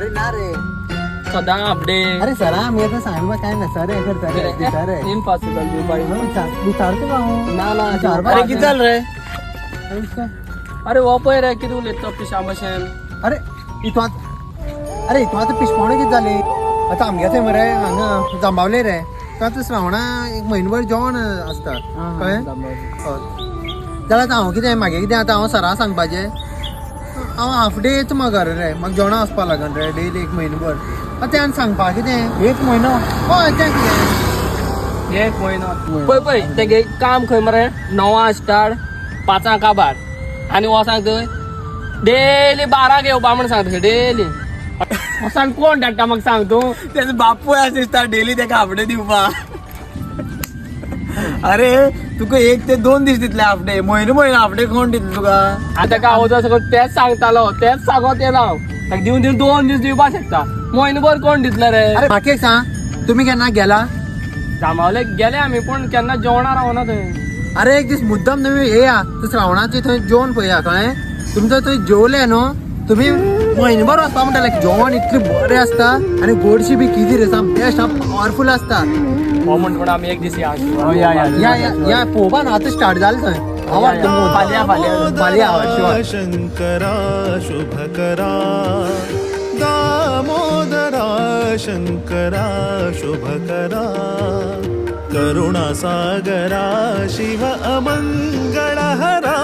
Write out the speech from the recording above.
अरे ना रे. सदां हाफ डे. अरे सरा आमी आतां सांगला काय ना सर हे करता रे, दिता रे. इम्पॉसिबल दिवपाक. विचारतो का हांव? ना ना. विचारपा. अरे कितें जालें रे? अरे अरे हो पळय रे, कितें उलयता तो पिशा भशेन. अरे इतू आतां, अरे इतू आतां पिशपणां कितें जाली आतां आमगे थंय मरे हांगा जांबावले रे, थंय आतां श्रावणा एक म्हयनोभर जेवण आसता, कळ्ळें? हय. जाल्यार आतां हांव कितें मागीर कितें आतां हांव सरा सांगपाचें हांव हाफ डेच म्हाका रे, म्हाका जेवणा वचपा लागन रे डेली एक म्हयनोभर. आतां तें आनी सांगपा कितें एक म्हयनो? हय, तें कितें. एक म्हयनो. पळय पळय, तेगे काम खंय मरे, 9 स्टार्ट 5 काबार. आनी हो सांगता डेली 12 येवपा म्हण सांगता डेली. सांग कोण धाडटा म्हाका सांग तूं. तेजो बापूय आसा दिसता डेली तेका हाफ डे दिवपा. अरे तुका 1 ते 2 दीस दितले हाफ डे, म्हयनो म्हयनो हाफ डे कोण दितले तुका? आतां ताका हांव सगळं तेंच सांगतालो, तेंच सांगत येयला हांव ताका. दिवन दिवन 2 दीस दिवपाक शकता, म्हयनोभर कोण दितले रे? अरे म्हाका एक सांग, तुमी केन्ना गेला? जांबावले गेले आमी, पूण केन्ना जेवणा रावना थंय. अरे एक दीस मुद्दम तुमी येया तूं श्रावणाची थंय जेवण पळया, कळ्ळें? तुमचो थंय जेवले न्हू तुमी, म्हयनोभर वचपा म्हणटा. लायक जेवण इतलें बरें आसता आनी गोडशी बी कितें रे, साम बेस्ट, पावरफूल आसता. हो म्हणटा पूण आमी एक दीस या. या, या. या या या, पळोवपा न्हू आतां स्टार्ट जालें थंय. आवड तुमकां. फाल्यां फाल्यां. फाल्यां आवड शुअर. शंकरा शुभकरा, दामोदरा शंकरा शुभकरा, करुणासागरा शिव अमङ्गलहरा.